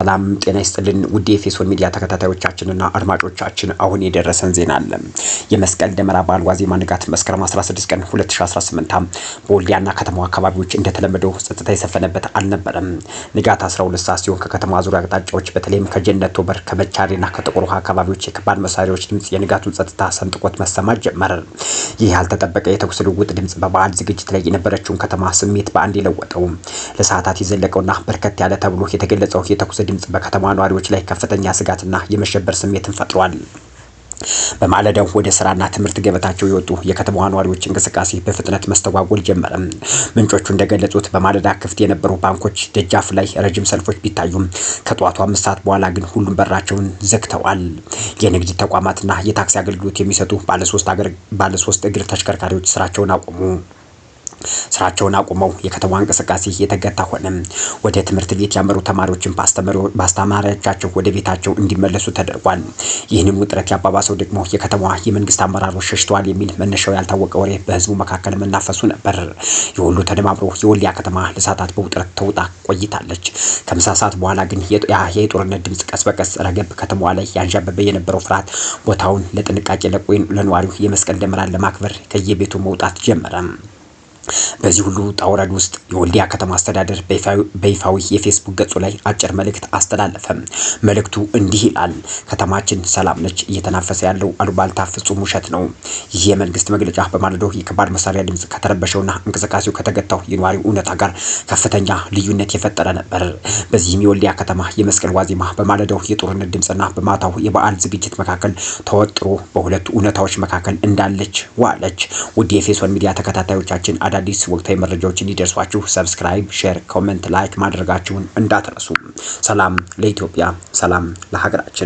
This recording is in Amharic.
ሰላም ጤና ይስጥልን ውድ የኤፌሶን ሚዲያ ተከታታዮቻችንና አድማጮቻችን፣ አሁን የደረሰን ዜና አለ። የመስቀል ደመራ በዓል ዋዜማ ንጋት መስከረም 16 ቀን 2018 በወልዲያና ከተማዋ አካባቢዎች እንደተለመደው ጸጥታ የሰፈነበት አልነበረም። ንጋት 12 ሰዓት ሲሆን ከከተማዋ ዙሪያ አቅጣጫዎች በተለይም ከጀነት በር፣ ከመቻሬና ከጥቁር ውሃ አካባቢዎች የከባድ መሳሪያዎች ድምጽ የንጋቱን ጸጥታ ሰንጥቆት መሰማት ጀመረ። ይህ ያልተጠበቀ የተኩስ ልውውጥ ድምጽ በበዓል ዝግጅት ላይ የነበረችውን ከተማ ስሜት በአንድ የለወጠው። ለሰዓታት የዘለቀውና በርከት ያለ ተብሎ የተገለጸው የተኩስ ድምጽ በከተማ ነዋሪዎች ላይ ከፍተኛ ስጋትና የመሸበር ስሜትን ፈጥሯል። በማለዳው ወደ ስራና ትምህርት ገበታቸው የወጡ የከተማዋ ነዋሪዎች እንቅስቃሴ በፍጥነት መስተጓጎል ጀመረ። ምንጮቹ እንደገለጹት በማለዳ ክፍት የነበሩ ባንኮች ደጃፍ ላይ ረጅም ሰልፎች ቢታዩም ከጠዋቱ 5 ሰዓት በኋላ ግን ሁሉም በራቸውን ዘግተዋል። የንግድ ተቋማትና የታክሲ አገልግሎት የሚሰጡ ባለሶስት እግር ተሽከርካሪዎች ስራቸውን አቁመው የከተማ እንቅስቃሴ የተገታ ሆነ። ወደ ትምህርት ቤት ያመሩ ተማሪዎችን በአስተማሪዎቻቸው ወደ ቤታቸው እንዲመለሱ ተደርጓል። ይህንን ውጥረት ያባባሰው ደግሞ የከተማዋ የመንግስት አመራሮች ሸሽተዋል የሚል መነሻው ያልታወቀ ወሬ በህዝቡ መካከል መናፈሱ ነበር። ይህ ሁሉ ተደማምሮ የወልዲያ ከተማ ለሰዓታት በውጥረት ተውጣ ቆይታለች። ከምሳ ሰዓት በኋላ ግን የጦርነት ድምጽ ቀስ በቀስ ረገብ፣ ከተማዋ ላይ ያንዣበበ የነበረው ፍርሃት ቦታውን ለጥንቃቄ ለቆ ለነዋሪው የመስቀል ደመራን ለማክበር ከየቤቱ መውጣት ጀመረ። በዚህ ሁሉ ውጣ ውረድ ውስጥ የወልዲያ ከተማ አስተዳደር በይፋዊ የፌስቡክ ገጹ ላይ አጭር መልእክት አስተላለፈ። መልእክቱ እንዲህ ይላል። ከተማችን ሰላም ነች። እየተናፈሰ ያለው አሉባልታ ፍጹም ውሸት ነው። ይህ የመንግስት መግለጫ በማለዳው የከባድ መሳሪያ ድምጽ ከተረበሸውና እንቅስቃሴው ከተገታው የነዋሪው እውነታ ጋር ከፍተኛ ልዩነት የፈጠረ ነበር። በዚህም የወልዲያ ከተማ የመስቀል ዋዜማ በማለዳው የጦርነት ድምጽና በማታው የበዓል ዝግጅት መካከል ተወጥሮ በሁለቱ እውነታዎች መካከል እንዳለች ዋለች። ውድ የኤፌሶን ሚዲያ ተከታታዮቻችን፣ አዳዲስ ወቅታዊ መረጃዎች እንዲደርሷችሁ subscribe፣ share፣ comment፣ like ማድረጋችሁን እንዳትረሱ። ሰላም ለኢትዮጵያ፣ ሰላም ለሀገራችን።